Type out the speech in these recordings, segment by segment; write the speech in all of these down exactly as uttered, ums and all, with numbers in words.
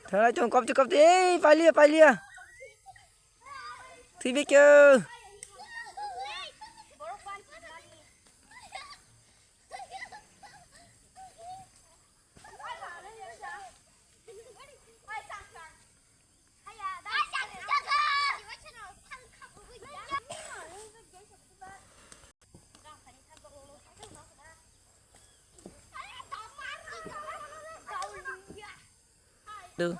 Thanglai tong, kopti, kopti. Ei, pailia, pailia. Thwi bikyo. Duh.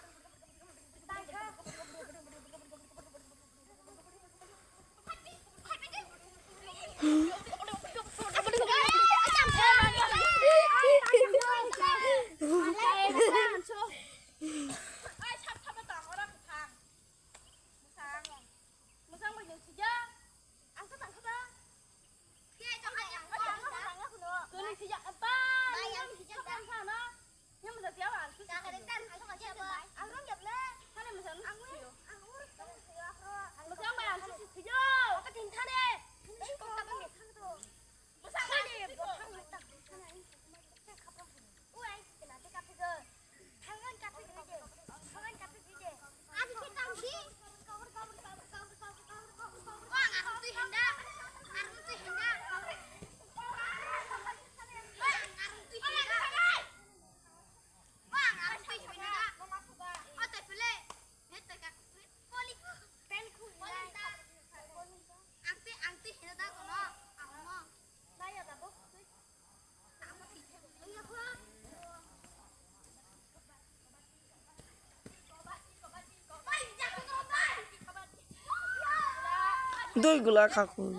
Dui gula khaku.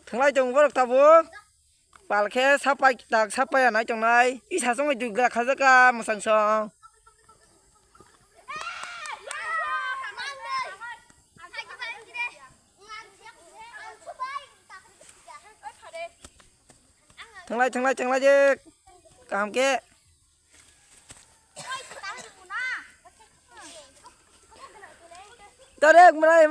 Thanglai tong borok tabuk. Pal khe sapai tak sapai anai tongnai. I sasong bai dui gra khajak ka mwsang song. Thanglai, thanglai, thanglai je. Kaham khe. Tarek mwnai.